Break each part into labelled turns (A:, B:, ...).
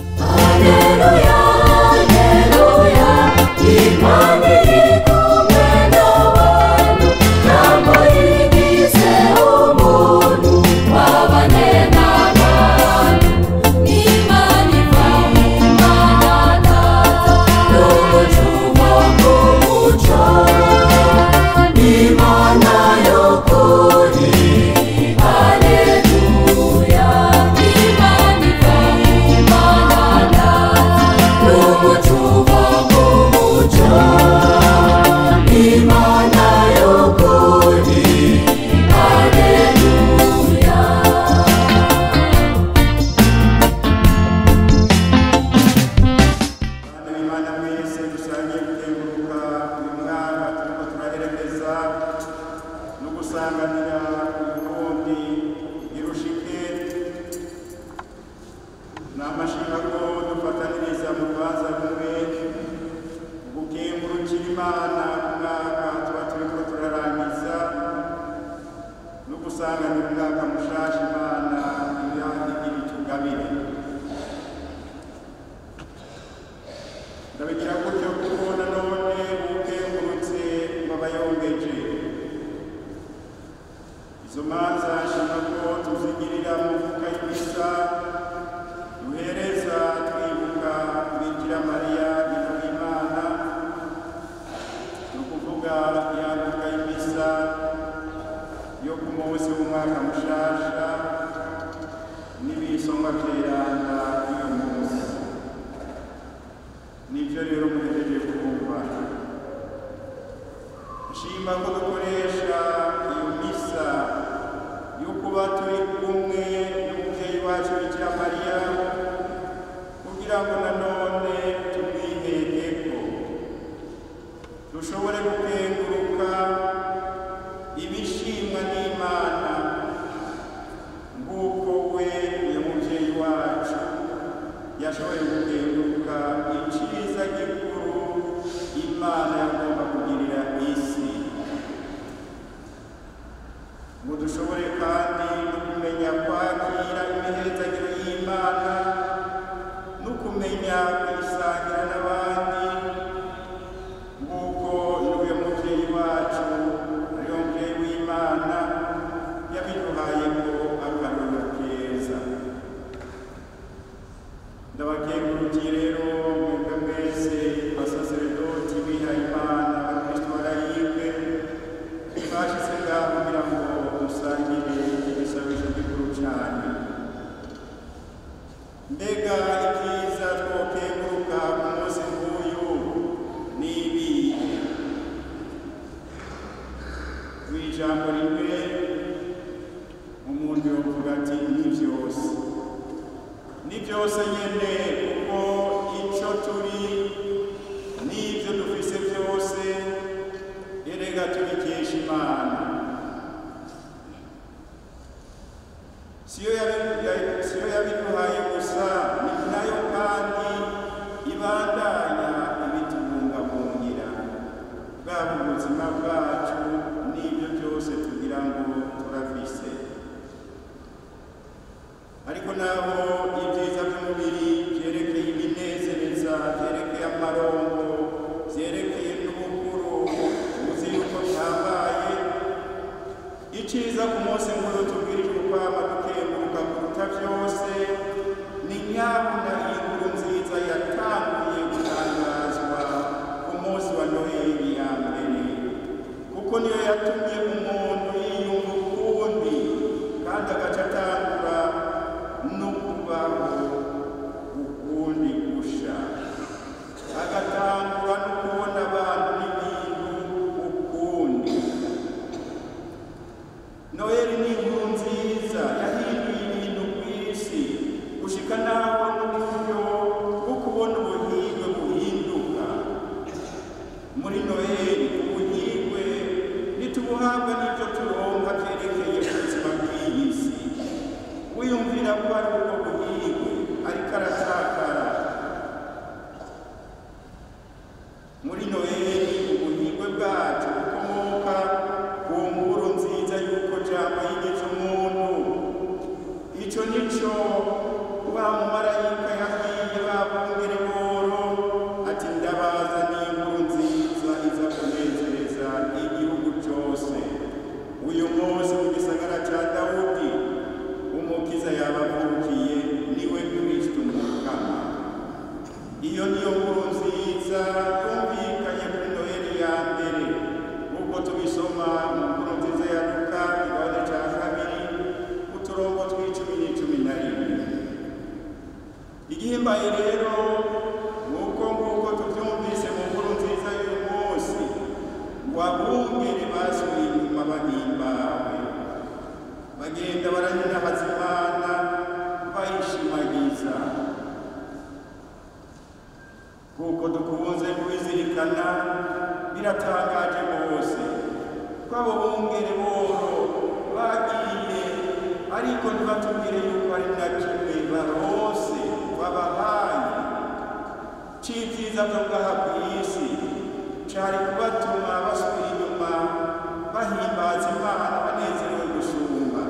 A: Alleluia, alleluia, Imana iri kumwe n'abantu, Jambo rigize umuntu, wabane n'abantu. Imana iva mu Mana Data, n'umuco uva ku muco, Imana y'ukuri. Alleluia, Imana iva mu Mana Data, n'umuco uva ku muco, Imana y'ukuri. Alleluia.
B: Bana b'Imana mwese dusangiye gukenguruka uyu mwaka turiko turaherekeza no gusanganira uburundi irushike. Ni amashimwe ko dufataniriza mu rubanza rumwe gukengurukira Imana ku mwaka tuba turiko turarangiza no gusanganira umwaka mushasha Imana iba igira itugabire. Ndabigira gutyo kuko nanone ukengurutse babayongeje izo manza. Nshima ko tuzigirira mu mfuka y'imisa duhereza twibuka Bikira Mariya nyina w'Imana, ni ukuvuga ya mfuka y'imisa yo ku munsi w'umwaka mushasha n'ibisonga vyeranda y'uyu munsi. Nibyo rero muhejeje kumva. Nshima ko dukoresha iyo misa yo kuba turi kumwe n'umubyeyi wacu Bikira Mariya kugira ngo nanone tumwihekeko, dushobore gukenguruka ibishimwa n'Imana nk'uko we uyu mubyeyi wacu yashoboye gukenguruka iciza gikuru Imana yagomba kugirira isi, ngo dushobore kandi no kumenya kwakira imihezagiro y'Imana no kumenya kuyisangira n'abandi nk'uko n'uyu mubyeyi wacu ariyo mubyeyi w'Imana yabiduhayeko akarorero keza. Ndabakengurukiye rero mwebwe mwese basaseredoti bihaye Imana, abakristo barayike bashitse ngaho kugira ngo dusangire igisabisho gikuru cane. Mbega ibyiza twokenguruka ku munsi nk'uyu ni ibihe? Mw'ijambo rimwe umuntu yovuga ati ni vyose, ni byose nyene, kuko ico turi n'ibyo dufise byose erega tubikesha Imana. Siyo siyo yabiduhaye gusa, ni nayo kandi ibandanya ibitubungabungira bwaba ubuzima bwacu n'ibyo byose tugira ngo turafise. Ariko naho ibyiza by'umubiri byerekeye ibinezereza, byerekeye amarongo, byerekeye n'ubukuru uzi yuko bihambaye, iciza ku munsi nkuru tubwirijwe kwama dukenguruka kuruta byose ni nyabuna inkuru nziza yatanguye gutangazwa ku munsi wa Noheli ya mbere, kuko niyo yatumye umuntu yiyumva ukundi kandi agaca atangura no kubaho ukundi gusha, agatangura no kubona abantu n'ibintu ukundi. Noheli ni inkuru nziza yahinduye ibintu ku isi gushika naho n'uburyo bwo kubona ubuhirwe buhinduka. Muri Noheli ubuhirwe ntitubuhabwa n'ibyo turonka vyerekeye ubuzima bw'iyi si. Igihimbaye rero nuko nguko tuvyumvise mu nkuru nziza y'uyu munsi, ngo abungere basubiye inyuma bahimbawe, bagenda baranyinahaza Imana bayishimagiza. Kuko dukunze kubizirikana, biratangaje rwose ko abo bungere boro bagiye, ariko ntibatubwire yuko ari na kimwe barose babahaye c'ivyiza vyo ngaha kw'isi cari kubatuma basubira inyuma bahimbaza Imana banezerewe gusumba.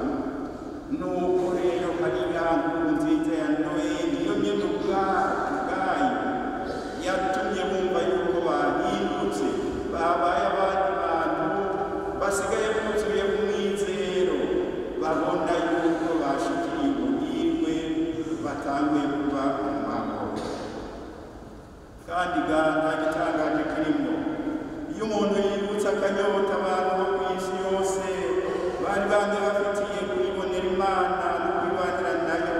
B: Nuko rero hari ya nkuru nziza ya Noheli yo nyene ubwayo yatumye bumva yuko bahindutse, babaye abandi bantu basigaye buzuye umwizero, babona yuko bashikiriye ubuhirwe, batanguye kuba mu mahoro. Kandi ga nta gitangaje kirimo iyo umuntu yibutse akanyota abantu bo ku isi yose bari bamwe bafitiye kuyibonera Imana no kuyibanira nayo.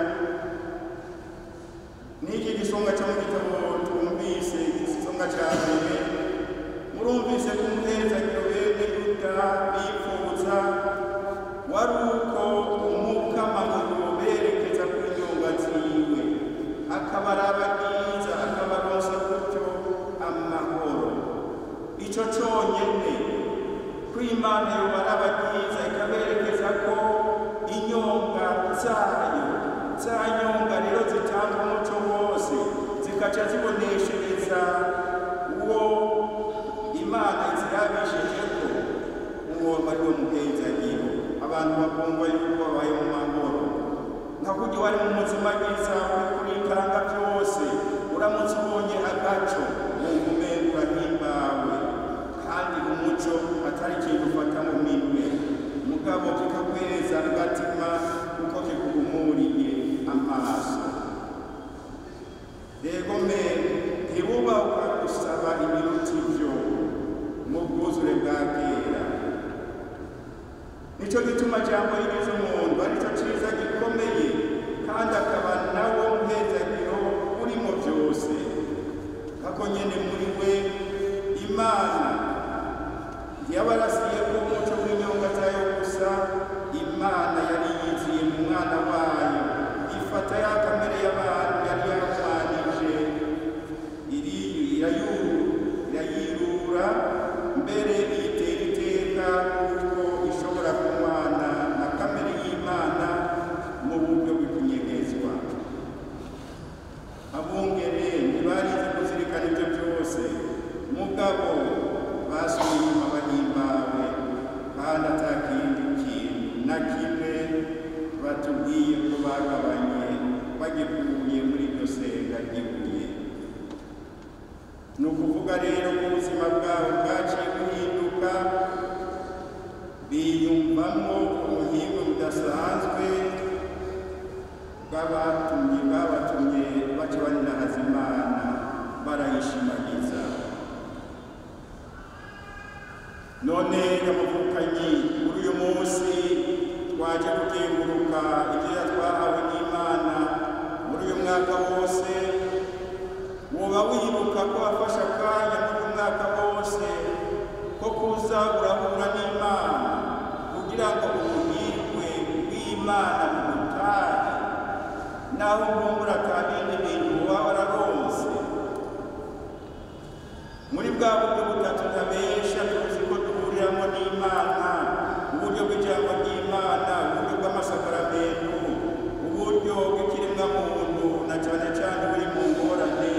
B: N'iki gisonga cyo mu gitabo twumvise, igisonga cya mbere, murumvise ko umuhezagiro bene Yuda bifuza wari uko Umukama ngo yoberekeza kuri nyonga ziwe, akabaraba neza, akabaronsa gutyo amahoro. Ico conyene ko Imana yobaraba neza ikaberekeza ko inyonga zayo, za nyonga rero zitanga umuco wose, zikaca ziboneshereza uwo Imana izirabishijeko, uwo ari we muhezagiro. Abantu bakumva yuko babaye mu mahoro, nka kurya wari mu muzimagiza uriko urikanga vyose, uramutse ubonye agaco wumva umengo urahimbawe, kandi umuco atari ikintu ufata mu minwe, mugabo kikakweza agatima kuko kikuhumuriye amaso. Rego me ntibuba ukagusaba ibiruta ivyo mu bwuzure bwa kera. Nico gituma jambo rigize umuntu arico ciza gikomeye, kandi akaba nawo muhezagiro urimo vyose. Kako nyene muri we Imana ntiyabarasiye ko umuco w'inyonga zayo gusa, Imana yari yiziye mu mwana wayo, ifata ya kamere y'abantu yari yamanije, irayirura, mbere iyitera iteka kuko ishobora kumwana na kamere y'Imana mu buryo bw'ikunyegezwa. Abungere ntibarize kuzirikana ibyo byose, mugabo basubiye inyuma bahimbawe, kandi atakindi kintu na kimwe batubwiye ko bagabanye bagikuye muri iryo senga ry'ibuye. Ni ukuvuga rero ko ubuzima bwabo bwaciye buhinduka, biyumvamo ubuhirwe budasanzwe bwabatumye baca baninahaza Imana barayishimagiza. None nyamuvukanyi, kuri uyu munsi twaje kugenguruka ibyo twahawe n'Imana muri uyu mwaka wose. Woba wibuka ko wafashe akanya muri uyu mwaka wose ko kuza urahura n'Imana kugira ngo ubuhirwe bw'Imana bugutahe, naho ubwungura ata bindi bintu uba wararonse. Muri bwa buryo butatu ntabesha tuzi ko duhuriramo n'Imana, uburyo bw'ijambo ry'Imana, uburyo bw'amasakaramentu, uburyo bw'ikiremwamuntu na cane cane buri mu ngorane,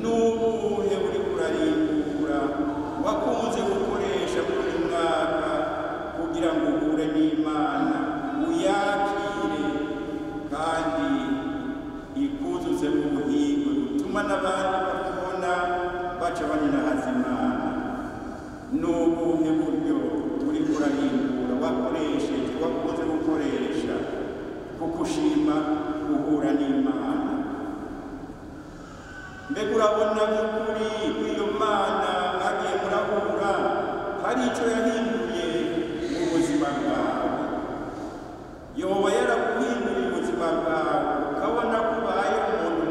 B: n'ubuhe buri kurarimbura wakunze gukoresha muri uyu mwaka kugira ngo uhure n'Imana, uyakire kandi ikuzuze mu buhirwe butuma n'abandi bakubona baca baninahaza Imana. N'ubuhe buryo uri kurarimbura wakoresheje, wakunze gukoresha kuko ushima guhura n'Imana? Mbega urabona by'ukuri ko iyo Mana mwagiye murahura hari ico yahinduye mu buzima bwawe? Yoba yaraguhinduriye ubuzima bwawe ukabona ko ubaye umuntu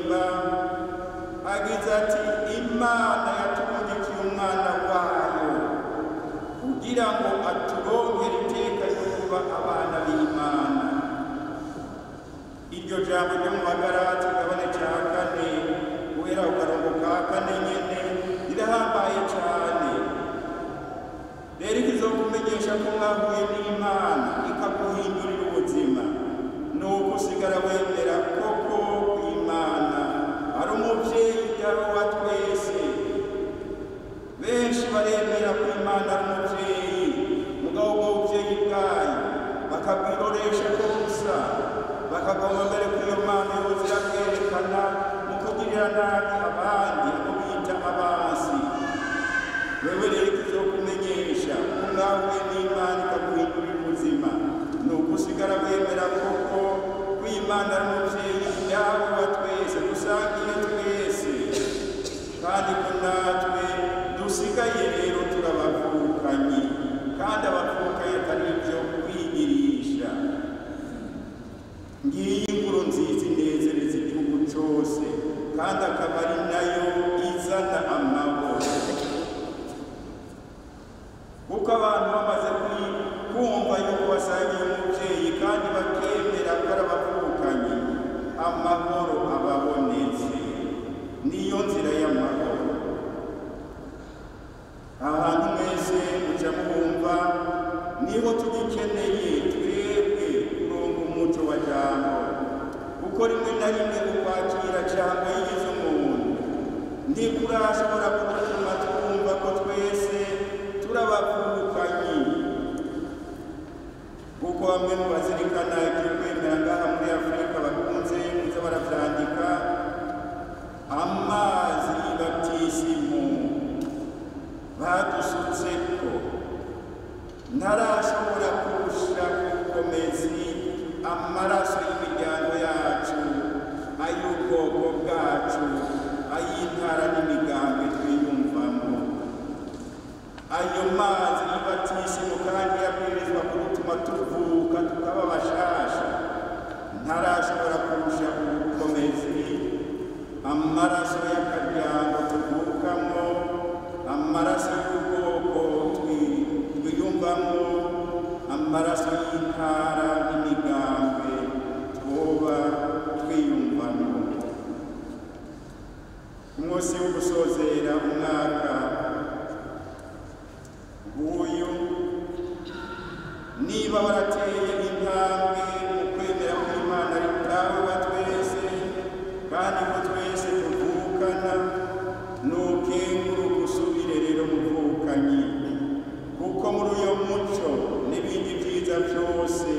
B: turirimba agize ati Imana yatugundikiye umwana wayo kugira ngo aturonkere iteka ryo kuba abana b'Imana. Iryo jambo ryo mu Bagalati kigabane ca kane guhera ku karongo ka kane nyene rirahambaye cane. Rero ikizokumenyesha ko mwahuye n'Imana ikaguhindurira ubuzima nuko usigara wemera koko Imana ari umuvyeyi dawe wa twese. Benshi baremera ko Imana ari umuvyeyi, mugabo ubwo buvyeyi bwayo bakabwiroresha ko gusa, bakagomba mbere ko iyo Mana yoza irabwerekana mu kugirira nabi abandi abo bita abansi. Wewe rero ikizokumenyesha ko mwahuye n'Imana ikaguhindurira ubuzima nuko usigara wemera koko ko Imana ari umuvyeyi dawe wa twese, dusangiye twese, kandi ko natwe dusigaye rero turabavukanyi, kandi abavukanyi atari ibyo kwigirisha. Ngiyi inkuru nziza inezereza igihugu cose, kandi akaba ari nayo izana amahoro. Kuko abantu bamaze kumva yuko basangiye umuvyeyi kandi bakemera ko ari abavukanyi, amahoro ababonetse. Niyo nzira y'amahoro. Ahantu mwese muca mwumva niho tugikeneye twebwe kuronka umuco wa jambo, kuko rimwe na rimwe ukwakira jambo yigize umuntu ntikurashobora kudutuma twumva ko twese turabavukanyi. Kuko bamwe mu bazirikana ibyo kwemera ngaha muri Afurika bakunze kuza baravyandika, amazi y'Ibatisimu badusutseko ntarashobora kurusha ubukomezi amaraso y'imiryango yacu, ay'ubwoko bwacu, ay'intara n'imigambwe twiyumvamo. Ayo mazi y'Ibatisimu kandi yabwirizwa kudutuma tuvuka tukaba bashasha, ntarashobora kurusha ubukomezi amaraso y'akaryango tuvukamo, amaraso y'ubwoko twiyumvamo, amaraso y'intara n'imigambwe twoba twiyumvamo. Umunsi wo gusozera umwaka w'uyu, niba warateye intambwe mu kwemera ko Imana ari Dawe wa twese kandi ko twese tuvukana, nukenguruka usubire rero muvukanyi, kuko muri uyo muco n'ibindi vyiza vyose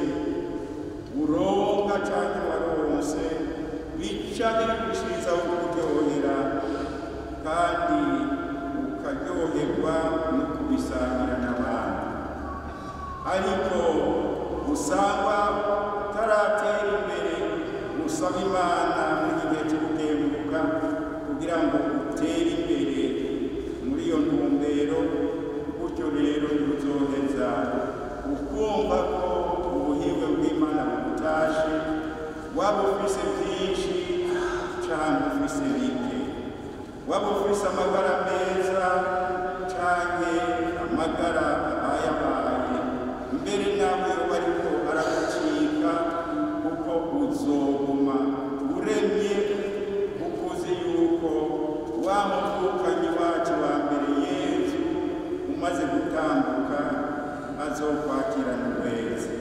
B: uronka canke waronse bica birigushirizaho kuryohera, kandi ukaryoherwa no kubisangira n'abandi. Ariko usangwa utaratera imbere, usaba Imana muri iki gihe cyo gukenguruka kugira ngo utere imbere muri iyo ntumbero. Gutyo rero ntiuzoheza ukumva ko ubuhirwe bw'Imana bugutashe, waba ufise vyinshi canke ufise bike, waba ufise amagara meza canke amagara abayabaye, mbere nawe yoba ariko aragucika, kuko uzoguma uremye, kuko uzi yuko wa muvukanyi wacu wa mbere Yezu umaze gutambuka azokwakirana urweze.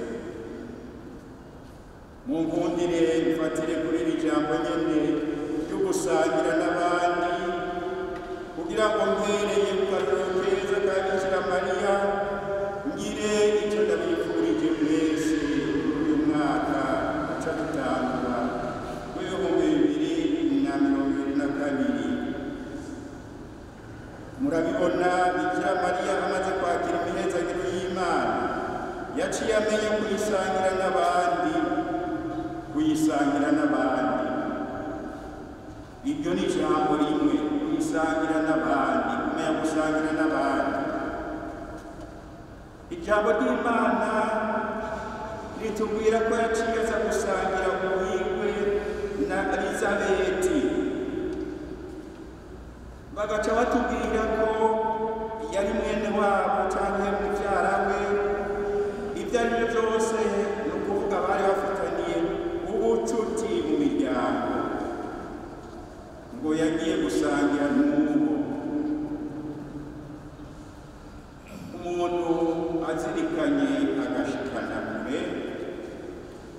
B: Munkundire mfatire kuri iri jambo nyene ryo gusangira n'abandi, kugira ngo mpereye ku karorero keza ka Bikira Mariya ngire ico ndabifurije mwese uyu mwaka uca dutangura w'2022. Murabibona, Bikira Mariya amaze kwakira imihezagiro y'Imana yaciye amenya kuyisangira n'abandi, kuyisangira n'abandi. Iryo ni ijambo rimwe, kuyisangira n'abandi, kumenya gusangira n'abandi. Ijambo ry'Imana ritubwira ko yaciye aza gusangira ubuhirwe na Elizabeti. Bagaca batubwira ko yari mwene wabo cyangwa mubyara we. Ibyo ari byo byose ni ukuvuga bari bafitaniye ubucuti mu miryango. Ngo yagiye gusangira n'uwo umuntu azirikanye agashikana kure.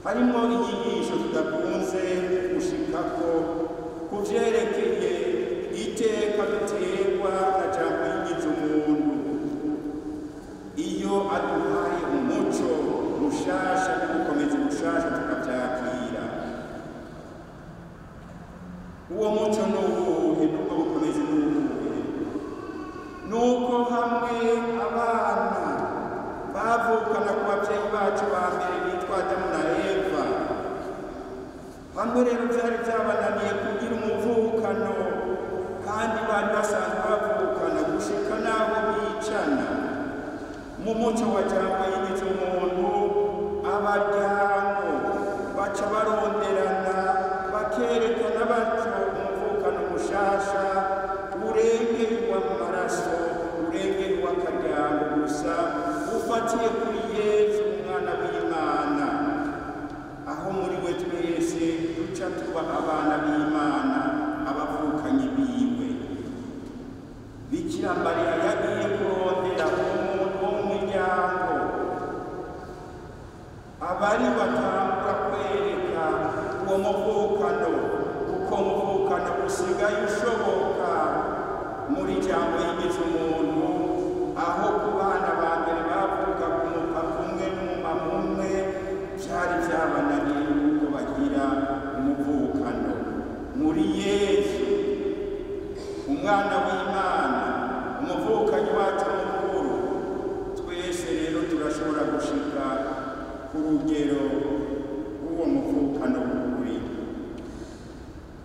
B: Harimo inyigisho tudakunze gushikako ku vyerekeye iteka duterwa na Jambo yigize umuntu iyo aduhaye umuco mushasha n'ubukomezi bushasha tukavyakira. Uwo muco ni uwuhe n'ubwo bukomezi ni uwuhe? Nuko hamwe abana bavukana ku bavyeyi bacu ba mbere bitwa Adamu na Eva, hamwe rero vyari vyabananiye kugira umuvukano, kandi bari basanzwe bavukana gushika n'aho bicana. Mu muco wa Jambo yigize umuntu, abaryango baca baronderana, bakerekana batyo umuvukano mushasha urengerwa mu maraso, urengerwa akaryango gusa, ufatiye kuri Yezu umwana w'Imana, aho muri we twese duca tuba abana b'Imana, abavukanyi biwe. Bikira Mariya yagiye kurondera umuntu wo mu miryango, abari batangura kwereka uwo muvukano, kuko muvukano usigaye ushoboka muri Jambo yigize umuntu, aho ku bana ba mbere bavuka ku mupapa umwe n'umumama umwe vyari vyabananiye yuko bagira umuvukano. Muri Yesu umwana w'Imana, umuvukanyi wacu mukuru, twese rero turashobora gushika ku rugero rw'uwo muvukano w'ukuri.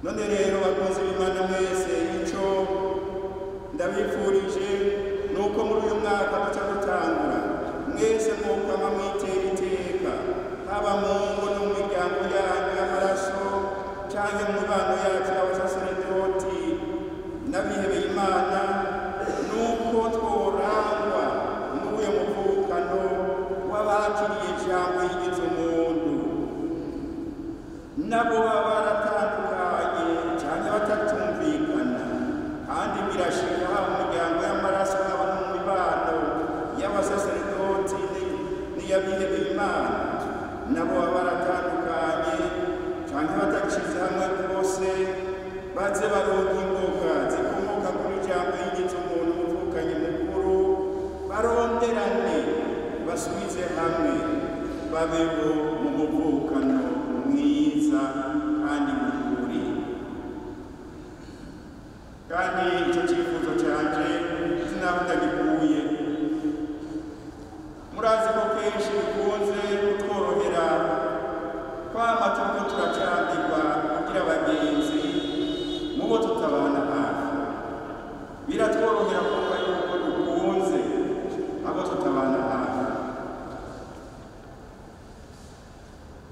B: None rero bakunzi b'Imana mwese, ico ndabifurije nuko muri uyu mwaka duca dutangura mwese mwokwama mwitera iteka, haba mu ngo no mu miryango yanyu y'amaraso canke mu mibano yacu y'abasaseredoti n'abihebeye Imana, nuko tworangwa n'uyo muvukano w'abakiriye Jambo yigize umuntu, nabo baba baratandukanye canke batatumvikana. Kandi birashika haba mu miryango y'amaraso, haba no mu mibano y'abasaseredoti n'iy'abihebeye Imana, nabo baba baratandukanye canke batagishize hamwe rwose, baze baronka ingoga zikomoka kuri Jambo yigize umuntu, umuvukanyi mukuru, baronderane basubize hamwe, babeho mu muvukano mwiza kandi mukuri. Kandi ico cifuzo canje sinaho ndagikuye. Murazi ko kenshi bikunze kutworohera kwama turiko turacambirwa kugira abagenzi mubo tutabana hafi. Biratworohera kuvuga yuko dukunze abo tutabana hafi,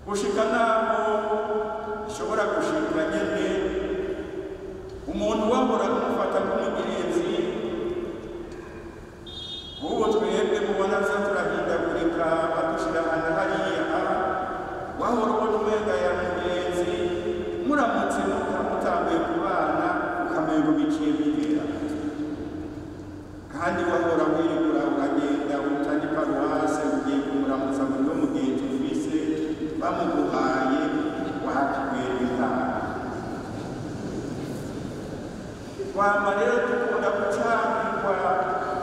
B: gushika naho ishobora gushika nyene umuntu wahora kumufata nk'umugenzi. Ubu twebwe mubona za turahindagurika, badushira ahantu hariya, wahora ubona umenga ya mugenzi, muramutse mutanguye kubana ukamengo biciye bigera. Kandi wahora wirigura uragenda utari paruwase ugiye kumuramutsa ngo niwe mugenzi ufise, bamuguhaye wahakikwera intara. Twama rero dukunda gucambirwa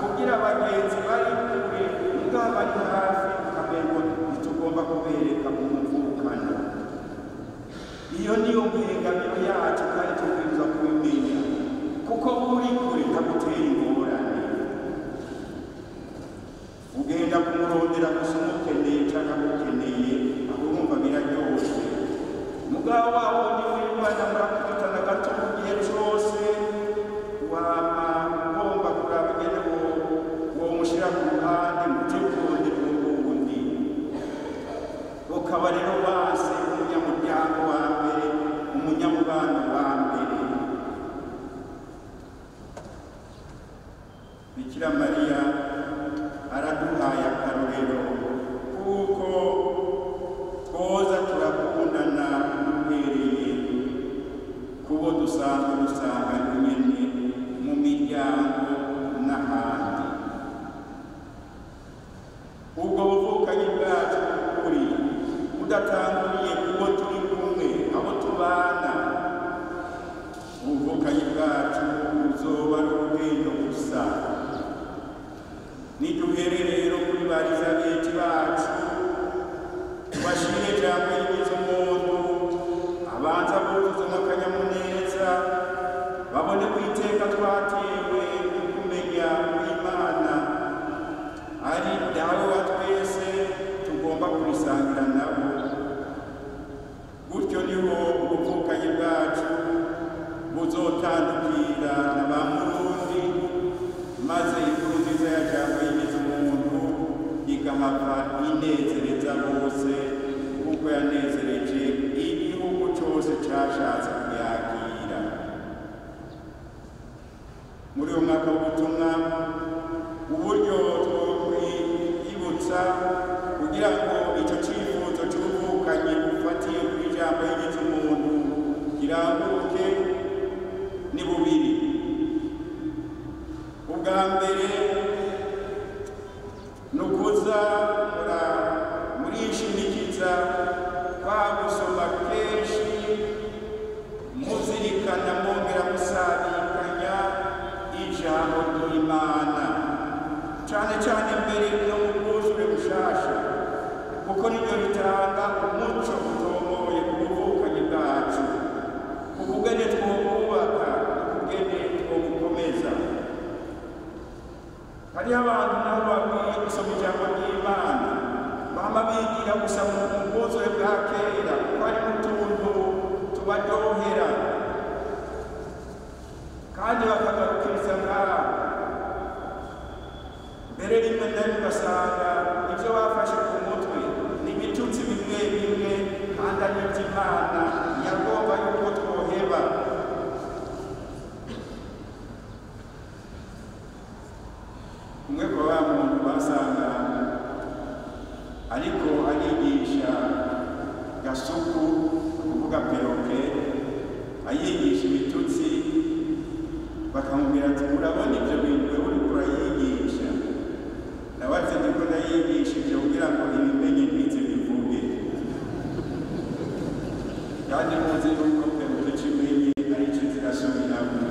B: kugira abagenzi bari kure mugabo bari hafi ukamengo ntitugomba kubereka umuvukano. Iyo niyo mpengamiro yacu kandi tubwirizwa kubimenya, kuko uri kure ntagutera ingorane. Ugenda kumurondera gusa umukeneye canke agukeneye, aho urumva biraryoshe. Mugabo wa wundi w'Imana murakubitana gato mu gihe cose, wama ugomba kuraba ingene womushira ku ruhande muje kurondera uwundi. Ukaba rero base umunyamuryango wa mbere, umunyamubano Bikira Mariya araduhaye akarorero kuko twoza turakundana duhereye kubo dusanzwe dusanganywe nyene mu miryango n'ahandi. Ubwo buvukanyi bwacu bw'ukuri budatanguriye kubo turi kumwe, abo tubana, ubuvukanyi bwacu buzoba ari urugendo gusa. Niduhere rero kuri ba Elizabeti bacu, tubashire Jambo yigize umuntu, abanza buzuzemo akanyamuneza, babone ko iteka twatewe no kumenya Imana ari Dawe wa twese, tugomba kurisangira nabo. Gutyo niho ubuvukanyi bwacu buzotandukira na ba Murundi, maze inkuru nziza ya Jambo yigize umuntu igahava inezereza bose, kuko yanezereje igihugu cose cashatse kuyakira. Muri uyu mwaka w'ubutumwa, uburyo twokwibutsa kugira ngo ico cifuzo c'ubuvukanyi bufatiye kuri Jambo yigize umuntu kiranguke ni bubiri. Ubwa mbere ni ukuza murishimikiza kwa gusoma kenshi, muzirikana mwongera musabikanya ijambo ry'Imana, cane cane mbere no mu bwuzure bushasha, kuko niryo ritanga umuco utomoye ku buvukanyi bwacu, ukugene twobwubaka, ukugene twobukomeza. Hariho abantu nabo bakwiye gusoma ijambo ry'Imana, bama bigira gusa mu bwuzure bwa kera, kuko hari n'utuntu tubaryohera, kandi bakagarukiriza ngaho. Mbere rimwe na rimwe ugasanga ibyo bafashe ku mutwe ni ibitutsi bimwe bimwe, kandi ari iby'Imana yagomba yuko twoheba. Umwe kwa wa muntu basanga ariko arigisha gasuku, kuvuga peroke, ayigisha ibitutsi, bakamubwira ati urabona ibyo bintu wewe uriko urayigisha? Nawe ati ndiko ndayigisha ivyo kugira ngo ibimenye ntize bivuge. Kandi muzi yuko peroke cimenye ari co zirasubiramwo.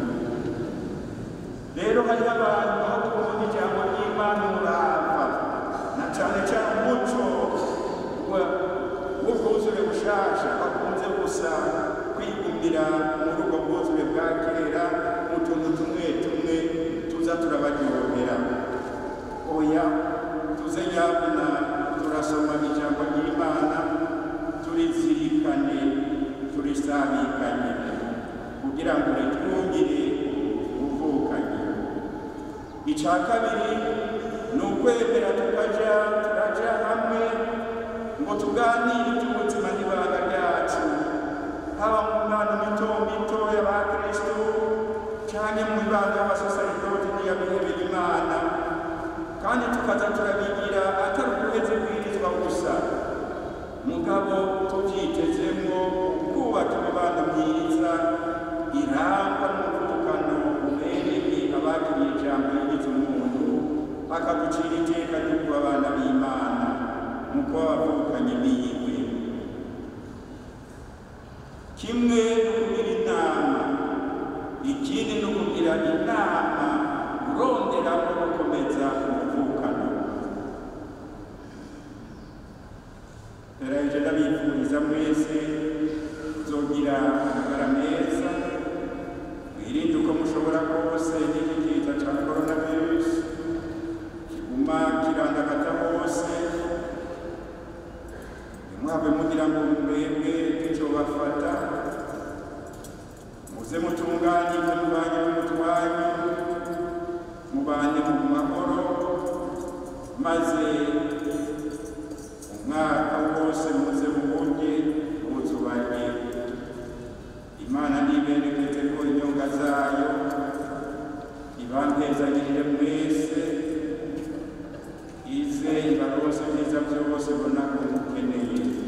B: Rero hariho abantu aho gukunda ijambo ry'Imana umurava, na cane cane umuco w'ubwuzure bushasha, bakunze gusa kwigumira muri ubwo bwuzure bwa kera, mu tuntu tumwe tumwe tuza turabaryohera. Oya, tuze nyabuna turasoma ijambo ry'Imana, turizirikane, turisabikanye, kugira ngo ritwungire ubuvukanyi. Ica kabiri ni ukwemera tukaja turaja hamwe ngo tuganire iby'ubuzima n'ibanga ryacu, haba mu mibano mito mito y'abakristo canke mu mibano y'abasasaridoti n'iy'abihebeye Imana, kandi tukaza turabigira atari uguheza ibwirizwa gusa, mugabo tuvyitezemwo kubaka imibano myiza irangwa n'umuvukano ubereye abakiriye ijambo yigize umuntu, akaducira iteka ryo kuba abana b'Imana mu kuba abavukanye biwe. Kimwe no kugira inama, ikindi no kugira inama uronderamo gukomeza umuvukano. Rero ndabifuriza mwese kuzogira amagara meza, mwirinde uko mushobora kose n'iki kiza ca coronavirus kiguma kirandagata hose. Ntimwave mugira ngo mwebwe tucobafata, muze mutunganye ibyo mubanye n'umutwanyu, mubane mu mahoro, maze umwaka wose muze muwurye wuzubanye. Imana niberekeze ko inyonga zayo, ibampezagirire mwese. Ibakize, ibaronse ibyiza byose, mbona ko mukeneye.